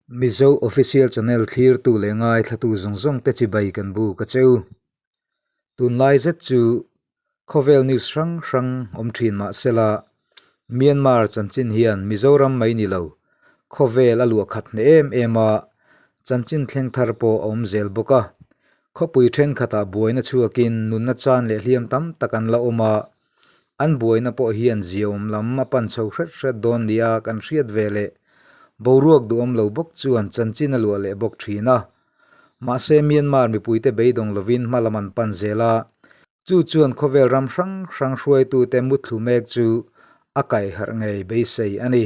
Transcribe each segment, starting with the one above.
Mizo Official Channel thlirtu leh ngaithlatu zawng zawng te chibai kan bu ka cheu. Tunlai zet chu khawvel news hrang hrang awm thin mah sela Myanmar chanchin hian Mizoram mai ni lo khawvel a luah khat hneh em em a, chanchin thleng thar pawh a awm zel bawk a. Khawpui thenkhatah buaina chhuakin nunna chan leh hliam tam tak an la awm a, An buaina pawh hian ziaawm lam a pan chho hret hret dawn nia kan hriat ve leh boruak duhawm lo bawk chuan chanchin a luah leh bawk thin a. Mahse Myanmar mipuite beidawng lovin hma lam an pan zel a, chu chuan khawvel ram hrang hrang hruaitute muthlu mek chu a kaiharh ngei beisei a ni.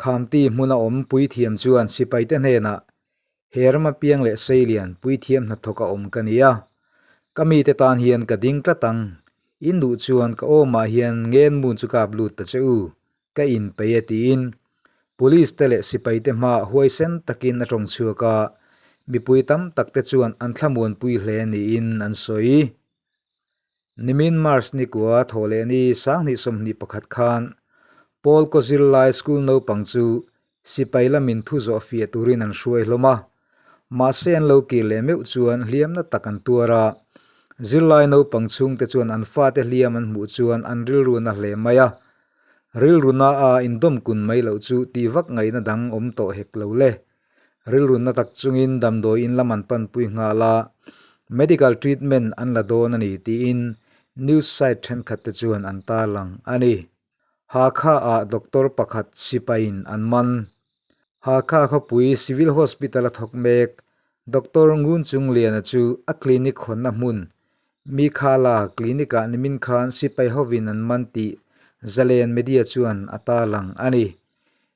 Khamti hmuna awm puithiam chuan sipaite hnenah He rama piang leh seilian puithiam hnathawk a awm ka ni a, ka mite tan hian ka ding tlat ang, in duh chuan ka awmah hian ngen mun chu kap lut ta che u, ka inpeih e tiin Police te leh sipaite hmaah huaisen takin a tawng chhuak a, mipui tam tak te chuan an thlamuanpui hle niin an sawi. Nimin March nikua thawh leh ni 2021 khan Paul Kozirlai School naupang chu Sipai lamin thu zawh fiah turin an hruai hlawm a, mahse an lo kir leh meuh chuan hliamna tak an tuar a. Zirlai naupang chhungte chuan an fate hliam an hmuh chuan an rilru na hle mai a. Rilru na a indawm kun mai loh chu tih vak ngaihna dang awm tawh hek lo le. Rilru na tak chungin damdawi in lam an panpui nghal a, medical treatment an la dawn a ni tiin news site thenkhat te chuan an tarlang a ni. Hakha-ah doctor pakhat sipaiin an man. Hakha khawpui Civil Hospital a thawk mek. Doctor Ngun Chung Liana chu a clinic hawnna hmun Mikhala Clinic-ah nimin khan sipai hovin an man tih Zalen Media chuan a tarlang a ni.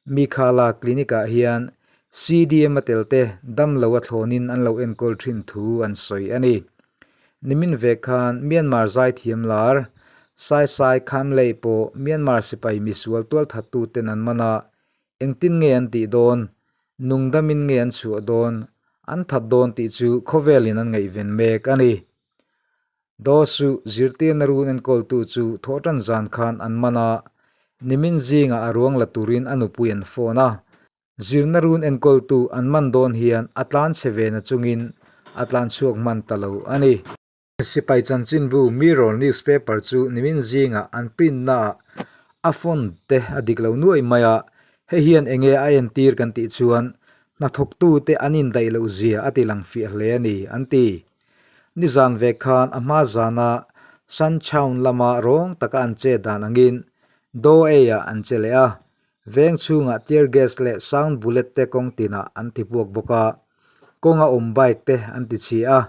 Mikhala Clinic-ah hian CDM a telte damlo a thlawnin an lo enkawl thin thu an sawi a ni. Nimin ve khan Myanmar zaithiam lar Sai Sai Khamlei pawh Myanmar sipai misual tualthattuten an man a, engtin nge an tih dawn, nungdamin nge an chhuah dawn, an that dawn tih chu khawvelin an ngaihven mek a ni. Daw Suh zirtirna run enkawltu chu thawhtan zan khan an man a, nimin zingah a ruang la turin a nupui an phone a, Zirna run enkawltu an man dawn hian a tlan chhe ve na chungin a tlan chhuak hman ta lo a ni. Sipai chanchinbu Mirror newspaper chu nimin zingah an print naah a font te a dik lo nuai mai a, hei hian enge a entir kan tih chuan hnathawktute an indaih loh zia a ti lang fiah hle a ni, an ti. Nizan ve khan a hma zana Sanchaun lama rawng taka an che dan angin Doe-ah an che leh a, Veng chhungah tear gas leh sound bullet te kawng tinah an ti puak bawk a, kawnga awm bike te an ti chhi a,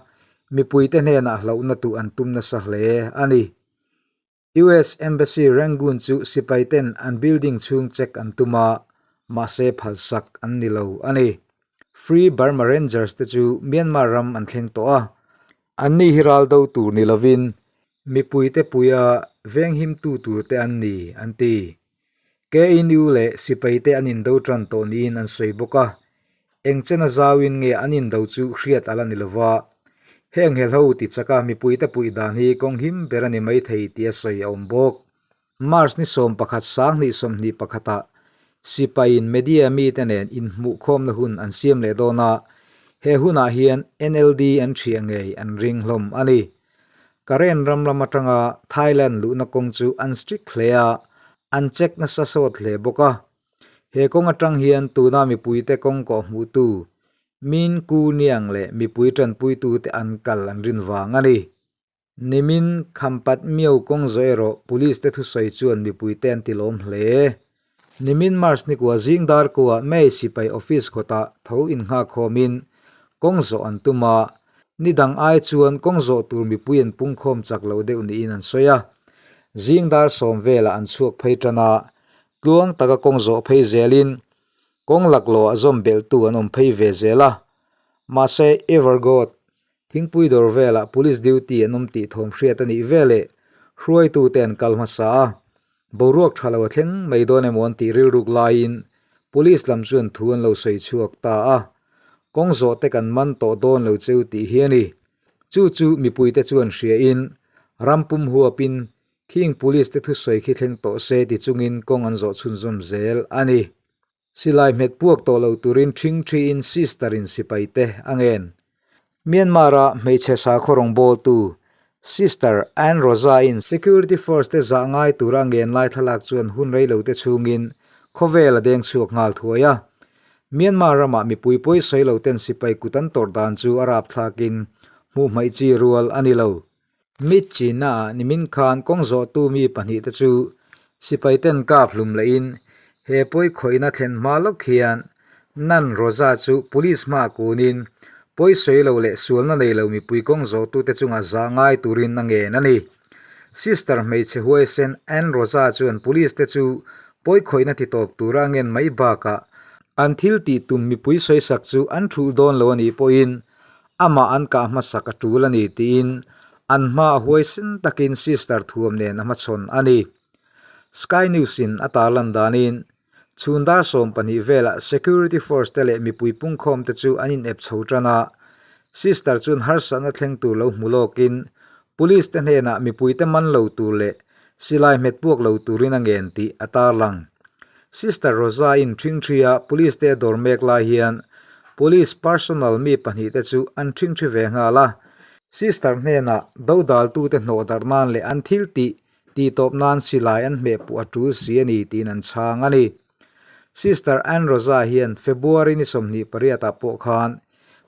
mipuite hnenah hlauhna tuh an tum nasa hle a ni. US Embassy Rangoon chu sipai ten an building chhung check an tum a, mahse phalsak an ni lo a ni. Free Burma Rangers te chu Myanmar ram an thleng tawh a, anni hi ral do tur ni lovin mipuite puia venghimtu tur te an ni an ti. KNU leh sipaite an indo tan tawh niin an sawi bawk a, eng chena zauin nge an indo chu hriat a la ni lova, heng helho ti chaka mipuite puih dan hi kawng him ber a ni maithei tia sawi a awm bawk. March ni 11 2021 ah sipaiin media mite nen inhmuhkhawmna hun an siam leh dawn a, he hunah hian NLD an ṭhiah ngei an ring hlawm a ni. Karen ram lam atanga Thailand luhna kawng chu an strict hle a, an check nasa sawt hle bawk a. He kawng atang hian tuna mipuite kawng kawh hmuhtu Min Ku Niang leh mipui tanpuitute an kal an rin vang a ni. Nimin Khampat Miao kawng zawh erawh police te thusawi chuan mipuite an tilawm hle. Nimin March nikua zing dar kuah May sipai office kawtah tho innghakkhawmin kawng zawh an tum a, ni dang ai chuan kawng zawh tur mipui an pungkhawm chak lo deuh niin an sawi a. Zing dar sawm velah an chhuak phei tan a, tluang taka kawng zawh phei zelin kawng laklawh a zawm belhtu an awm phei ve zel a. Mahse Evergoat thingpui dawr velah police duty an awm tih thawm hriat a nih veleh hruaitute an kal hmasa a, Boruak tha lo a thleng mai dawn emaw an tih rilruk laiin Police lam chuan thu an lo sawi chhuak ta a, kawng zawh te kan man tawh dawn lo cheu tih hi a ni. Chu chu mipuite chuan hriain ram pum huapin khing Police te thusawi khi thleng tawh se ti chungin kawng an zawh chhunzawm zel a ni. Silai hmet puak tawh lo turin ṭhingṭhiin Sister-in sipaite a ngen. Myanmar-a hmeichhe sakhaw rawngbawltu Sister Ann Rosa-in Security Force te zah ngai tura a ngen lai thlalak chuan hun rei lo te chhungin khawvel a deng chhuak nghal thuai a. Myanmar ramah mipui pawi sawi lo ten sipai kut an tawrh dan chu a rapthlakin hmuh hmaih chi rual a ni lo. Mit chinnaah nimin khan kawng zawhtu mi pahnihte chu sipai ten kap hlum lehin he pawi khawihna thlen hma lawk hian Nan Rosa chu police hmaah kunin pawi sawi lo leh sualna nei lo mipui kawng zawhtute chunga zah ngai turin a ngen a ni. Sister hmeichhe huaisen Ann Rosa chuan police te chu pawi khawihna ti tawp tura a ngen mai bakah an thil tih tum mipui sawisak chu an thulh dawn lo a nih pawhin Amah an kah hmasak a tul a ni tiin an hma a huaisen takin sister thuam nen a hmachhawn a ni. Sky News in a tarlan danin chhun dar 12 velah security force te leh mipui pungkhawm te chu an inep chho tan a, sister chuan harsatna thleng tur lo hmu lawkin police te hnenah mipui te man lo tur leh silai hmet puak lo turin a ngen tih a tarlang. Sister Rosa-in ṭhingṭhia police te a dawr mek lai hian police personnel mi pahnihte chu an ṭhingṭhi ve nghal a. Sister hnenah dodaltute hnawh darh nan leh an thil tih tihtawp nan silai an hmehpuh a ṭul si a ni tiin an chhang a ni. Sister Ann Rosa hian February ni 28 ah pawh khan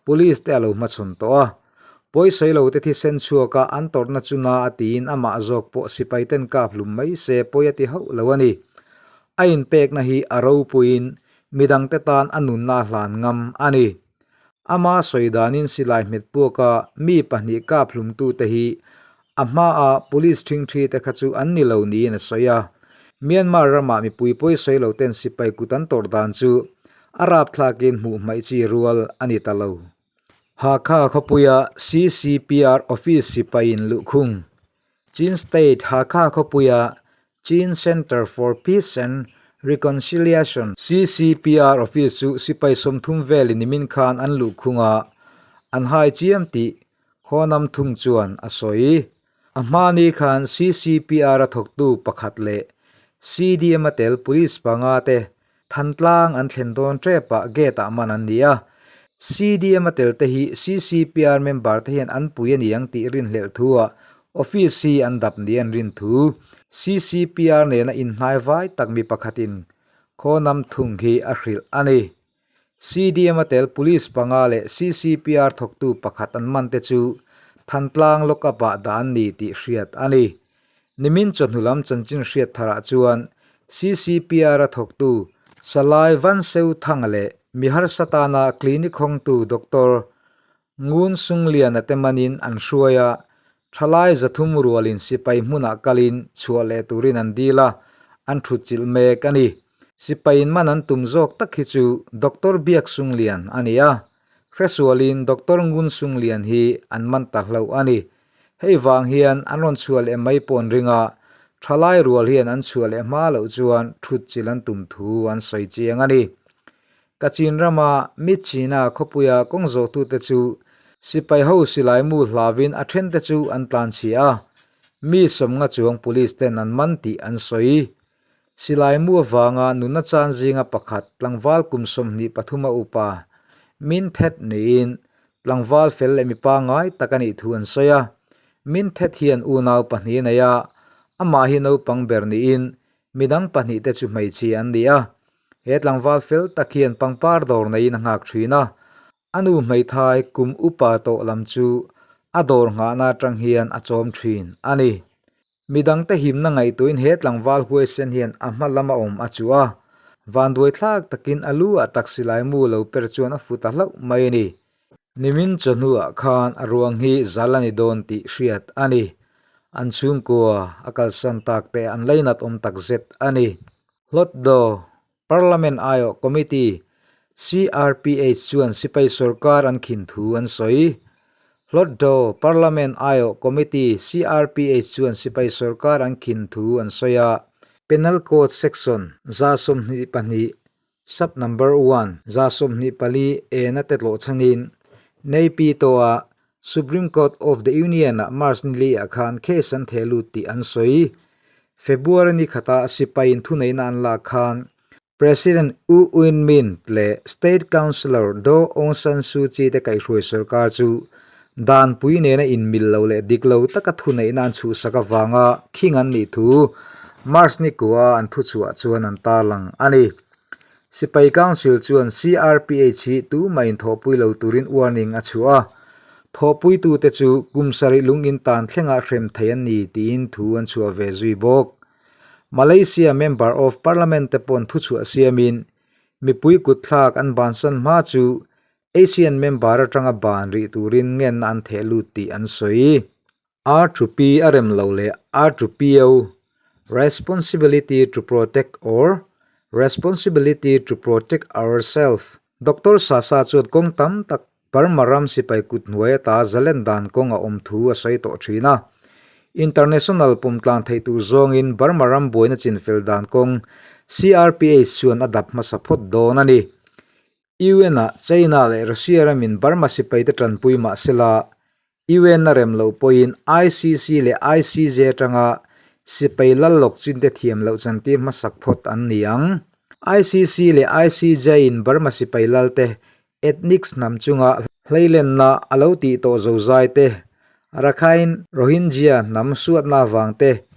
Police te a lo hmachhawn tawh a, pawisawi lo te thisen chhuak a an tawrhna chu na a tiin amah zawk pawh sipai ten kap hlum mai se pawi a ti hauh lo a ni. A inpekna hi a ropuiin midang te tan a nunna a hlan ngam a ni. Ama sawi danin silai hmet puaka mi pahnih kap hlumtu te hi a hmaa police ṭhingṭhi te kha chu an ni lo niin a sawi a. Myanmar ramah mipui pawisawi lo ten sipai kut an tawrh dan chu A rapthlakin hmuh hmaih chi rual a ni ta lo. Hakha khawpuia CCPR office sipaiin luhkhung, Chin State Hakha khawpuia Chin Center for Peace and Reconciliation, CCPR office chu sipai 30 velin nimin khan an luhkhung a, an hai chiam tih Khawnam thung chuan a sawi. A hmani khan CCPR a thawktu pakhat leh CDM a tel police panga te Thantlang an thlen dawn ṭepah gate ah man an ni a, CDM a tel te hi CCPR member te hian an pui a ni ang tih rinhlelh thu ah office hi an dap ni an rin thu CCPR nena inhnai vai tak mi pakhatin Khawnam thung hi a hrilh a ni. CDM a tel police panga leh CCPR thawktu pakhat an man te chu Thantlang lockup ah dah an ni tih hriat a ni. Nimin chawhnu lam chanchin hriat tharah chuan CCPR-a thawktu Salai Van Seu Thanga leh mi harsa tana clinic hawngtu Doctor Ngun Sungliana te manin an hruai a, thalai 300 rualin sipai hmunah kalin chhuah leh turin an dil a, an thutchilh mek a ni. Sipaiin man an tum zawk tak hi chu Doctor Biak Sunglian a ni a, Hresualin Doctor Ngun Sunglian hi an man ta hlauh a ni. Hei vang hian an rawn chhuah leh mai pawh an ring a, thalai rual hian an chhuah leh hma loh chuan thut chilh an tum thu an sawi chiang a ni. Kachin rama Myitkyina khawpuia kawng zawhtute chu sipai ho silai mu hlavin a thente chu an tlanchhia a, mi 50 chuang police ten an man tih an sawi. Silai mu avanga nunna chan zinga pakhat tlangval kum 23 a upa Min Thet niin tlangval fel leh mipa ngai tak a nih thu an sawi a. Min Thet hian unau pahnih a nei a, amah hi naupang ber niin midang pahnih te chu hmeichhia an ni a. He tlangval fel tak hian pangpar dawr neiin a nghak thin a, a nu hmeithai kum upa tawh lam chu a dawr nghahna atang hian a chawm thin a ni. Midangte himna ngaihtuahin he tlangval huaisen hian a hma lama awm a chuh a, vanduai thlak takin a lu ah tak silai mu lo per chuan a fu ta hlauh mai a ni. Nimin chawhnuah khan a ruang hi zal a ni dawn tih hriat a ni. An chhungkua a kalsan tak te an lainat awm tak zet a ni. Hlawtdaw Parliament aiawh Committee, CRPH chuan sipai sorkar an khin thu an sawi. Hlawtdaw Parliament aiawh Committee, CRPH chuan sipai sorkar an khin thu an sawi a. Penal Code Section 122, Sub Number One, 124 ena te tlawh chhanin Naypyi tawha Supreme Court of the Union-ah March ni liah khan case an theh lut tih an sawi. February ni khata sipaiin thuneihna an lak khan. President U Win Myint leh State Counsellor Daw Aung San Suu Kyi te kaihhruai sorkar chu danpui nena inmil lo leh dik lo taka thuneihna an chhuhsak avanga khing an nih thu March ni kua an thuchhuah chuan an tarlang a ni. Sipai Council chuan CRPH hi tumah inthawhpui lo turin warning a chhuah a, thawhpuitute chu kum sarih lung intan thlengah hrem thei an ni tiin thu an chhuah ve zui bawk. Malaysia Member of Parliament te pawn thuchhuah siamin mipui kutthlak an bansan hma chu ASEAN member atanga ban rih turin ngenna an theh lut tih an sawi. R to P a rem lo leh R to P-o, Responsibility to Protect or Responsibility to Protect Ourself, Doctor Sasa chuan kawng tam tak Burma ram sipai kut hnuai ata zalen dan kawng a awm thu a sawi tawh thin a. International pumtlan theih tur zawngin Burma ram buaina chinfel dan kawng CRPH chuan a dap hmasa phawt dawn a ni. UN-ah China leh Russia ramin Burma sipaite tanpui mah sela, UN a rem loh pawhin ICC leh ICJ atanga sipai lal lawk chinte thiam loh chantir hmasak phawt an ni ang. ICC leh ICJ-in Burma sipai lalte ethnics hnam chunga hleilenna a lo tih tawh zozai te, Rakhine Rohingya hnam suatna avang te,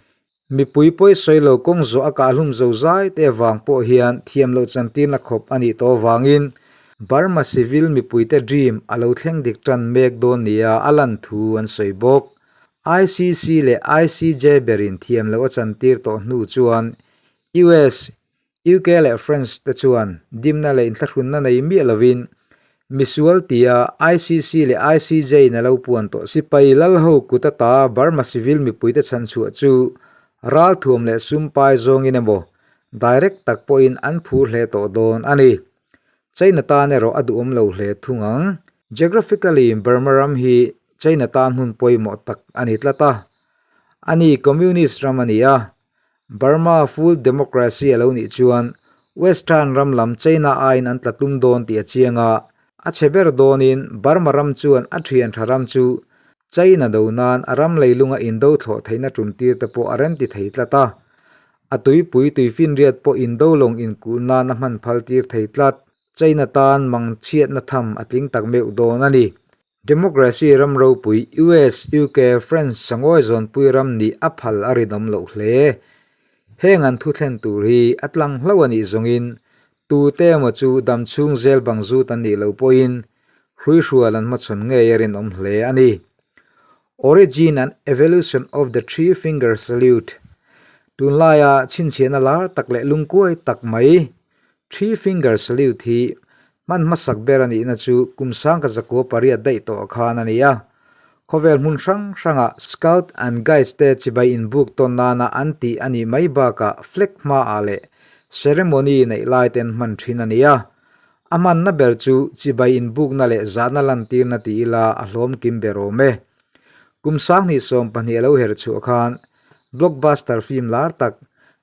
Mipui pawi sawi lo kawng zawh a kahhlum zo zai te avang pawh hian thiam loh chantirna khawp a nih tawh avangin Burma civil mipuite dream a lo thleng dik tan mek dawn nia a lan thu an sawi bawk. ICC leh ICJ berin thiam loh a chantir tawh hnu chuan US, UK leh France te chuan dimna leh inthlahrunna nei miah lovin misual tia ICC leh ICJ in a lo puan tawh sipai lalho kut ata Burma civil mipuite chhanchhuah chu ralthuam leh sumpai zawngin emaw direct tak pawhin an phur hle tawh dawn a ni. China tan erawh a duhawm lo hle thung ang. Geographically Burma ram hi China tan hmun pawimawh tak a ni tlat a, a ni communist ram a ni a, Burma full democracy a lo nih chuan Western ram lam China aiin an tla tum dawn tih a chiang a, a chhe ber dawnin Burma ram chuan a thian tha ram chu China do nan a ram leilunga indo thlawh theihna tum tir te pawh a rem ti thei tlat a, a tuipui tuifinriat pawh indo lawng inkulh nan a hman phal tir thei tlat. China tan mangchhiatna tham a tling tak meuh dawn a ni. Democracy ram ropui US, UK, France sangawi zawnpui ram nih a phal a rinawm loh hle. Heng an thu thlen tur hi a tlang hlauh a nih zawngin tute emaw chu dam chhung zel bang zut an nih loh pawhin hruihrual an hmachhawn ngei a rinawm hle a ni. Origin and Evolution of the Three Finger Salute Tunlaia chhinchhiahna lar tak leh lungkuai tak mai Three Finger Salute hi hman hmasak ber a nihna chu kum sangka zakua pariat daih tawh khan a ni a. Khawvel hmun hrang hrangah Scout and Guides te chibai inbuk tawn nana an tih a nih mai bakah flag hmaah leh ceremony neih lai ten hman thin a ni a. A hmanna ber chu chibai inbukna leh zahna lantirna ti ila a hlawm kim ber awm e. Kum 2020 a lo her chhuah khan Blockbuster film lar tak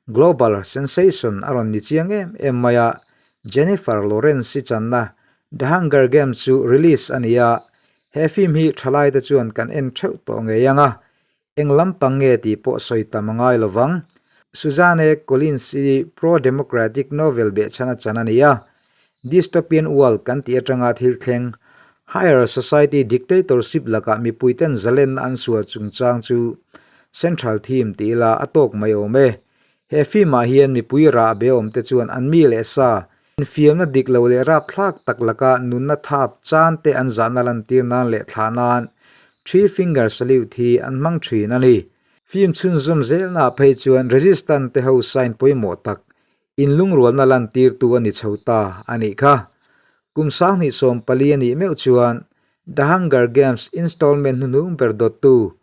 Global sensation a rawn ni chiang em em mai a, Jennifer Lawrence-i channa The Hunger Games chu release a ni a, he film hi thalaite chuan kan en theuh tawh ngei ang a, eng lampang nge tih pawh sawi tam a ngai lo vang. Suzanne Collins-i pro-democratic novel behchhan a chan a ni a, Dystopian world kan tih atanga thil thleng, higher society dictatorship lakah mipuiten zalenna an sual chungchang chu central theme ti ila a tawk mai awm e. He film ah hian mipui rah be awm te chuan an mi leh sa, infiamna dik lo leh rapthlak tak laka nunna thap chan te an zahna lantir nan leh thlah nan Three Finger Salute hi an hmang thin a ni. Film chhunzawm zelnaah phei chuan resistance te ho sign pawimawh tak Inlungrualna lantirtu a ni chho ta a nih kha. Kum 2014 a nih meuh chuan The Hunger Games installment hnuhnung ber dawttu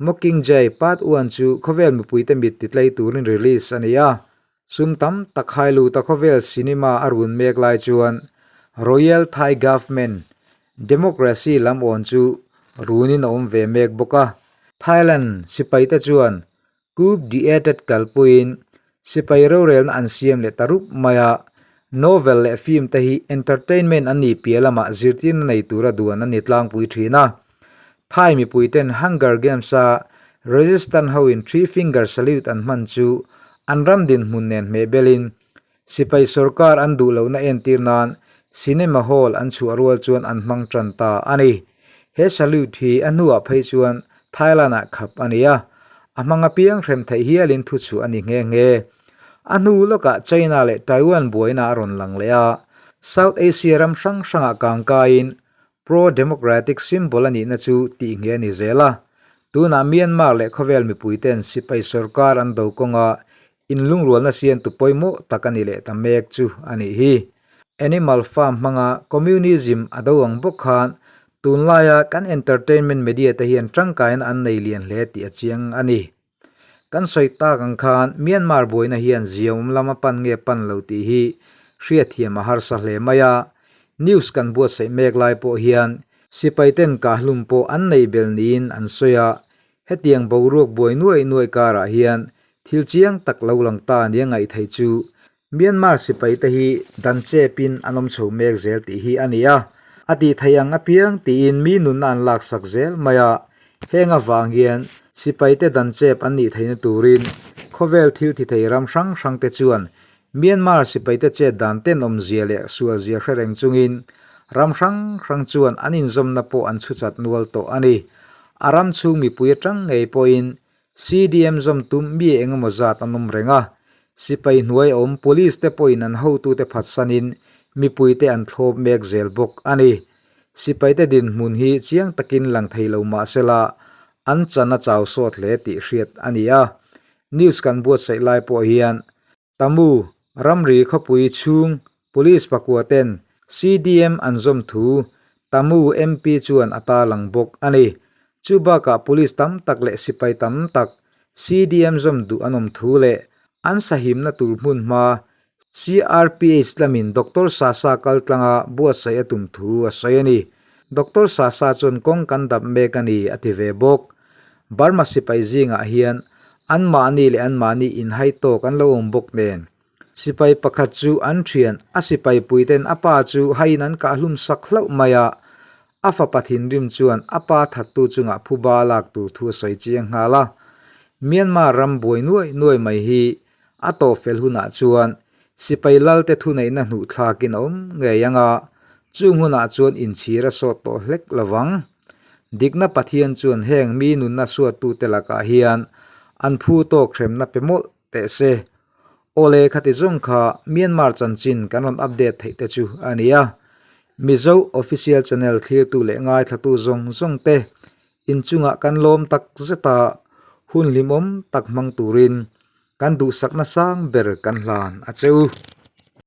Mockingjay Part One chu khawvel mipuite mit titlei turin release a ni a. Sum tam tak hai luta khawvel cinema a run mek lai chuan Royal Thai Government Democracy lam awn chu runin a awm ve mek bawk a. Thailand sipaite chuan Coup d'etat kalpuiin sipai rorelna an siam leh ta rup mai a, novel leh film te hi entertainment an nih piah lamah zirtirna nei tura duan an ni tlangpui thin a. Thai mipuiten Hunger Games-a Resistance hoin Three Finger Salute an hman chu an ram dinhmun nen hmehbelin. Sipai sorkar an duh lohna entir nan cinema hall an chhuah rual chuan an hmang tan ta a ni. He salute hi a hnuah phei chuan Thailand-ah khap a ni a, a hmang apiang hrem theih hialin thu chhuah a ni nghe nghe. A hnu lawkah China leh Taiwan buaina a rawn lang leh a, South Asia ram hrang hrangah kangkaiin pro-democratic symbol a nihna chu tih nghe a ni zel a. Tunah Myanmar leh khawvel mipuiten sipai sorkar an do kawnga Inlungrualna siamtu pawimawh tak a ni leh ta mek chu a nih hi. Animal Farm hmanga communism a do ang bawk khan tunlaia kan entertainment media te hian tangkaina an nei lian hle tih a chiang a ni. Kan sawi tak ang khan Myanmar buaina hian ziaawm lam a pan nge pan lo tih hi hriatthiam a harsa hle mai a, news kan buatsaih mek lai pawh hian sipai ten kahhlum pawh an nei bel niin an sawi a, Hetiang boruak buai nuai nuai karah hian thil chiang tak lo lang ta nia ngaih theih chu Myanmar sipai te hi dan chepin an awm chho mek zel tih hi a ni a, a tih theih ang apiang tiin mi nunna an laksak zel mai a, heng avang hian sipai te dan chep an nih theihna turin khawvel thil thi thei ram hrang hrang te chuan Myanmar sipai te chet dan tenawmzia leh sualzia hre reng chungin ram hrang hrang chuan an inzawmna pawh an chhuchat nual tawh a ni. A ram chhung mipui atang ngei pawhin CDM zawm tum mi eng emaw zat an awm reng a, sipai hnuai awm police te pawhin an hotute phatsanin mipuite an thlawp mek zel bawk a ni. Sipaite dinhmun hi chiang takin lang thei lo mah sela an chan a chau sawt hle tih hriat a ni a. News kan buatsaih lai pawh hian Tamu, ramri khawpui chhung Police pakua ten CDM an zawm thu Tamu MP chuan a tarlang bawk a ni. Chu bakah Police tam tak leh sipai tam tak CDM zawm duh an awm thu leh an sahimna tur hmun hma CRPH lamin Doctor Sasa kaltlanga buatsaih a tum thu a sawi a ni. Doctor Sasa chuan kawng kan dap mek a ni a ti ve bawk. Burma sipai zingah hian anmahni leh anmahni inhai tawk an lo awm bawk nen. Sipai pakhat chu an thian, a sipai puiten a pa chu haiin an kah hlum sak hlauh mai a, a fapa thinrim chuan a pa thattu chungah phuba lak tur thu a sawi chiang nghal a. Myanmar ram buai nuai nuai mai hi a tawp fel hunah chuan sipai lalte thuneihna hnuh thlakin a awm ngei ang a, chung hunah chuan inchhir a sawt tawh hlek lovang. Dikna Pathian chuan heng mi nunna suattute lakah hian an phu tawk hremna pe mawlh teh se. Awle khati zawng kha Myanmar chanchin kan rawn update theih te chu a ni a. Mizo Official Channel thlirtu leh ngaithlatu zawng zawng te inchungah kan lawm tak zet a, hun hlimawm tak hmang turin kan duhsakna sang ber kan hlan a che u.